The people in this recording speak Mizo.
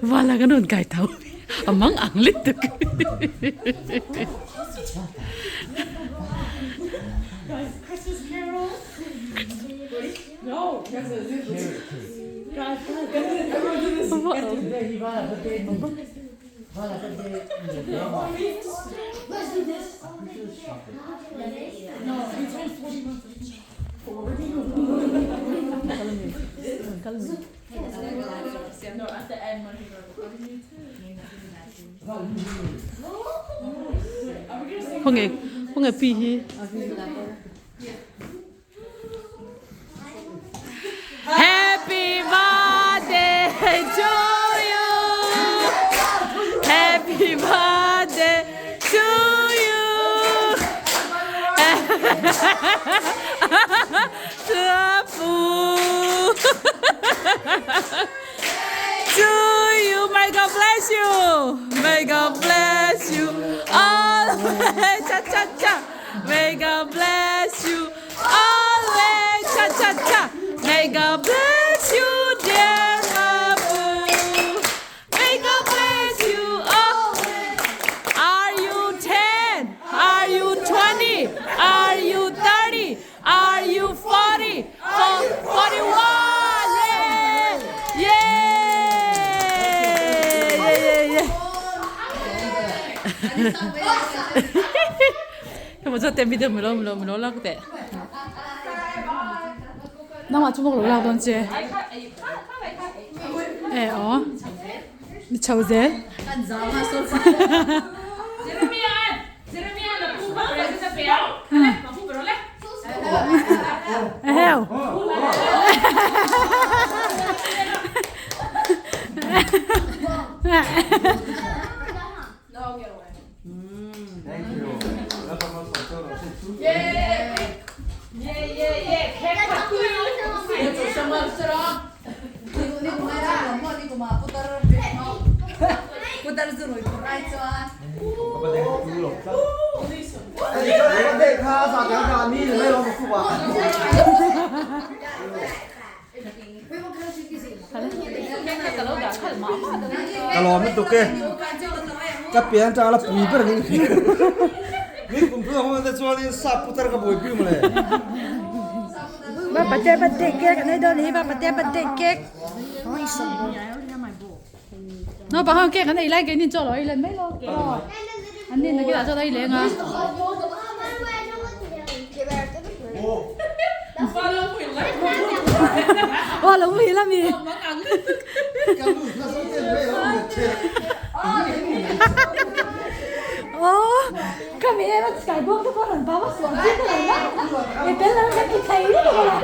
Vala kan rawn kai tho a mang ang lutuk. Khawnge khawnge pi hi. Happy birthday to you. Happy birthday to you. To to you. May God bless you. May God bless you always. Cha cha cha. May God bless you always. Cha cha cha. May God bless you, dear Mapu. May God bless you always. Are you 10? Are you 20? Are you 30? Are you 40? 41! Yeah! Yeah! Yeah, yeah, yeah. Cái mà cho tem video mình lo mình lo mình lo lắc tệ. Nang mà chung lo lak don che. E o. Ni chho zel. Kan zama so fa. Jeremiah, Jeremiah na pu ba present na pe au. Ma pu bro le. Eheu. Thank you. Yeah. Yeah, yeah, yeah. Ka lawm lutuk e ka pian atanga la pui ber ang in ni kum thum ang te chuanin sap putar ka buaipui mawle. Ba pate birthday cake an ei dawn hi ba pate birthday cake. Naupang ho cake an ei lai keini chaw lo ei let mai lo an ni nakinah chuan a ei leng a. Aw lo muhil ami. Aw ka mi em a sky bawk te pawh rawn pa vak suah chi ka lo na i tel lo ka ti thei lutuk a lo.